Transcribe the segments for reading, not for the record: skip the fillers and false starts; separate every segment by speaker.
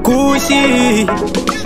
Speaker 1: Kushi,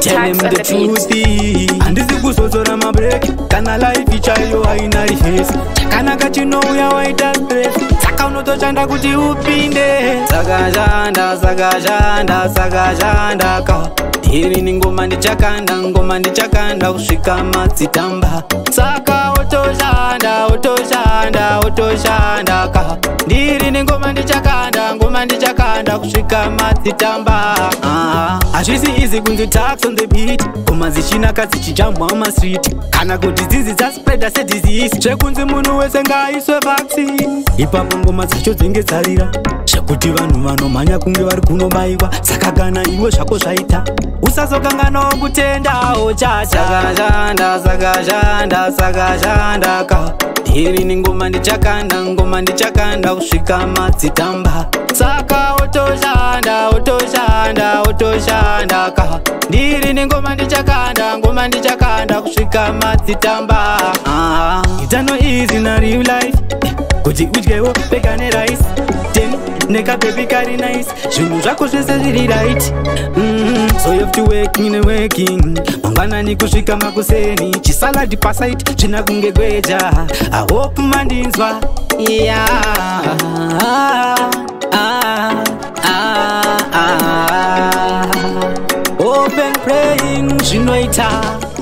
Speaker 1: tell him
Speaker 2: Tax on
Speaker 1: the
Speaker 2: the beat.
Speaker 1: truth. Handisi kuzodzora mabreak kana life chaiyo haina reverse. Chakanaka chinouya waita stress, saka unotoshanda kuti upinde. Sakashanda, sakashanda, sakashanda ka. Iri ngoma ndichakanda, ngoma ndichakanda kusvika madzitamba. Saka otoshanda, otoshanda, otoshanda ka. Ndiri nengoma ndichakanda, ngoma ndichakanda kusvika madzitamba. Ah, hazvisi easy kunzi Tax on the beat, ngoma dzichinaka dzichijambwa mumastreet, kana kuti dzinzi dzaspreada sedisease, zvekunzi munhu wese ngaaiswe vaccine. Ipapo ngoma dzacho dzinge dzarira zvekuti vanhu vanomhanya kunge vari kunobayiwa. Saka kana iwe zvako zvaita, usazokanganawo kutendawo chacha. Sakashanda, sakashanda, sakashanda ka. Ndiri ngoma ndichakanda, ngoma ndichakanda kusvika madzitamba. Saka otoshanda, otoshanda, otoshanda ka. Ndiri nengoma ndichakanda, ngoma ndichakanda kusvika madzitamba. Ah, it's not easy na real life kuti udyewo peka nerice ten nekababy kari nice, zvinhu zvako zvese zviri right. So you have to working and working mangwanani kusvika makuseni, chisalad paside zvina kunge gweja. I hope mandinzwa, yeah. Ah, ah, ah. Open praying zvinoita.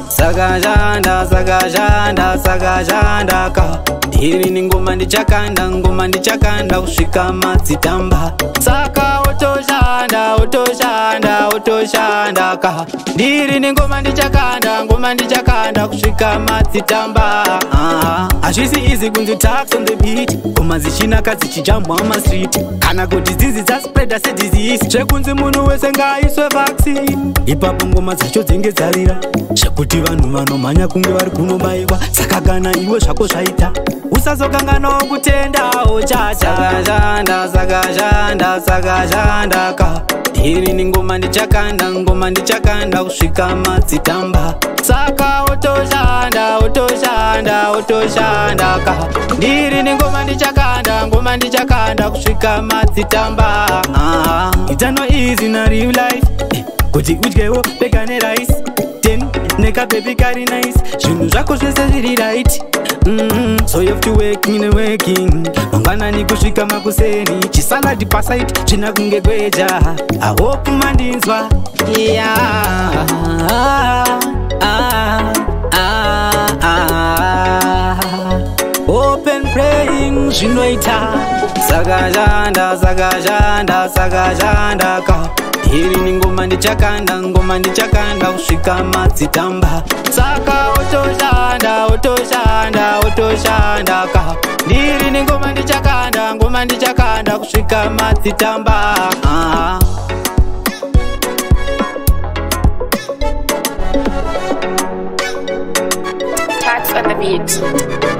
Speaker 1: Sakashanda, sakashanda, sakashanda ka. Ndiri ngoma ndichakanda, ngoma ndichakanda kusvika madzitamba. Saka otoshanda, otoshanda, otoshanda ka. Ndiri nengoma ndichakanda, ngoma ndichakanda kusvika madzitamba. Ah, hazvisi easy kunzi Tax on the beat, ngoma dzichinaka dzichijambwa mumastreet, kana kuti dzinzi dzaspreada sedisease, zvekunzi munhu wese ngaaiswe vaccine. Ipapo ngoma dzacho dzinge dzarira zvekuti vanhu vanomhanya kunge vari kunobayiwa. Saka kana iwe zvako zvaita, usazokanganawo kutendawo chacha. Sakashanda, sakashanda, sakashanda ka. Ndiri ngoma ndichakanda, ngoma ndichakanda kusvika madzitamba. Saka otoshanda, otoshanda, otoshanda ka. Ndiri nengoma ndichakanda, ngoma ndichakanda kusvika madzitamba. Ah, it's not easy na real life kuti udyewo peka nerice ten nekababy kari nice, zvinhu zvako zvese zviri right. So you have to working and working mangwanani kusvika makuseni, chisalad paside zvina kunge gweja. I hope mandinzwa, yeah. Ah, ah, ah. Open praying zvinoita. Sakashanda, sakashanda, sakashanda ka. Iri ngoma ndichakanda, ngoma ndichakanda kusvika madzitamba. Saka otoshanda, otoshanda, otoshanda ka. Ndiri nengoma ndichakanda, ngoma ndichakanda kusvika madzitamba. Ah.
Speaker 2: Tax on the beat.